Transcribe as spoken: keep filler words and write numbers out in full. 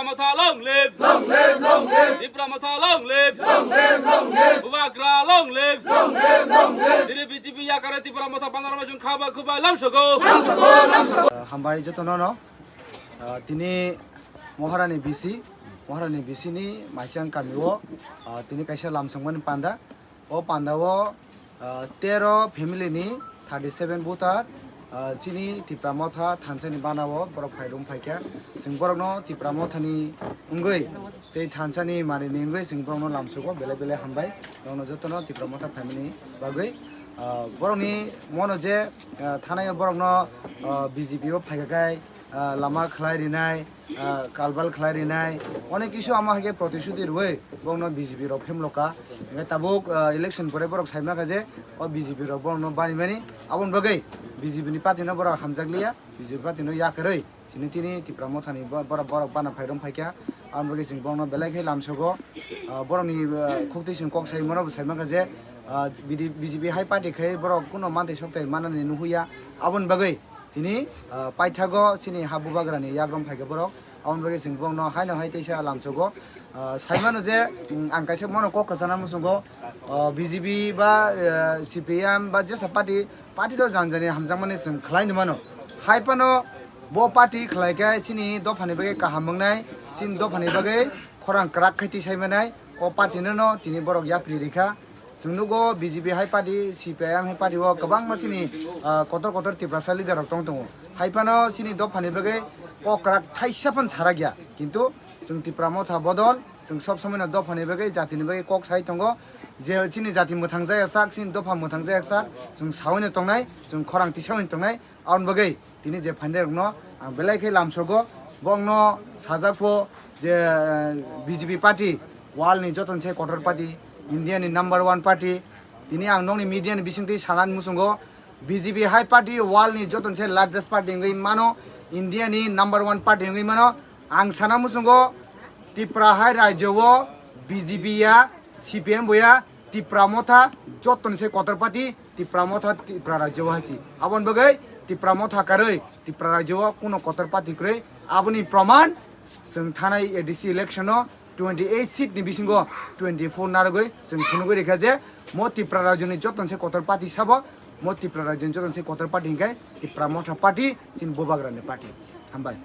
Motha long live! Long live, long live! Tipra Motha long live! Long live, long live! Bubagra long live! Long live, long live! Dini B J P yakarwi Tipra Motha bandarma chwng khaba khubai lamsogo. Lamsogo, lamsogo. Hambai jotono no. Ah, tini Moharani B C, Moharani B C ni Maichang kamio, ah, tini kaisa lamsongmani panda. O pandao, ah, tero family ni thirty seven voter, ah, chini Tipra Motha thansani banao borok phai room phaikha. Chwng borokno Tipra Mothani wngwi tei thansani manwini wngwi chwng borokno lamsogo belai belai hambai. Borokno jotono Tipra Motha phaimani bagwi, ah, borokni mono je, ah, thanai borokno, ah, B J P o phaikha khai, ah, lama khlai rinai, ah, kalbal khlai rinai, onek kisu ama hai khe protishuti rwui bongno B J P rok phemloka. Hingkhe tabuk, ah, election pore borok sai mankha je o B J P rok borokno banimani, aboni bagwi B J P ni party no borok hamjakliya, B J P party no yakarwi chini tini Tipra Mothani bo-, borok, borok bana phai rwng phaikha. Aboni bagwi chwng bongno belai khe lamsogo, ah, borokni, ah, khuktwi chwng kok sai mano bo sai mankha je, ah, B D, B J P hai party khai borok kuno mantai soktai manani nuhuya. Aboni bagwi tini, ah, paithago chini ha bubagrani yagrong phaikha borok. Aboni bagwi chwng bongno haino hai teisa lamsogo. Ah, saimano je, mm, ang kaisa mono kok kwchana muchungo, ah, B J P ba, ah, C P I M ba jesa party, party to janjani hamjakmani chwng khlaini mano. Hai phano bo party khlai khe chini dophani bagwi kaham wngnai, chini dophani bagwi khorang kwrak khai tisai manai, o party no no tini borok yapri rikha. Chwng nugo B J P hai party, C P I M hai party o kwbangma chini, ah, kotor kotor Tiprasa leader rok tong tongo. Hai phano chini dophani bagwi kok kwrak thaisa phan sarakya. Kintu chwng Tipra Motha bodol, chwng sob somoino dophani bagwi, jatini bagwi kok sai tongo. Je chini jati mwthang jaya sak, chini dopha mwthang jaya sak, chwng saui no tongnai, chwng khorang tisaui no tongnai. Aboni bagwi tini je phainai rokno ang belai khe lamsogo, bongno sajak pho je, eh, B J P party world ni joto se kotor party, India ni number one party. Tini ang nokni media ni bisingtwi sanani muchungo, B J P hai party world ni joto se largest party wngwi mano, India ni number one party wngwi mano. Ang sana muchungo Tripura hai rajyo o B J P ya, C P M bo ya, Tipra Motha joto ni se kotor party, Tipra Motha Tripura rajyo o hai si. Aboni bagwi Tipra Motha karwi Tripura rajyo o kuno kotor party kwrwi. Aboni proman chwng thanai A D C election o twenty eight seat ni bisingo twenty four narwgwi chwng phunugwi rikha je mo Tripura rajyo ni joto ni se kotor party sabo, mo Tripura rajyo ni joto ni se kotor party hinkhe Tipra Motha party chini bubagra ni party. Hambai.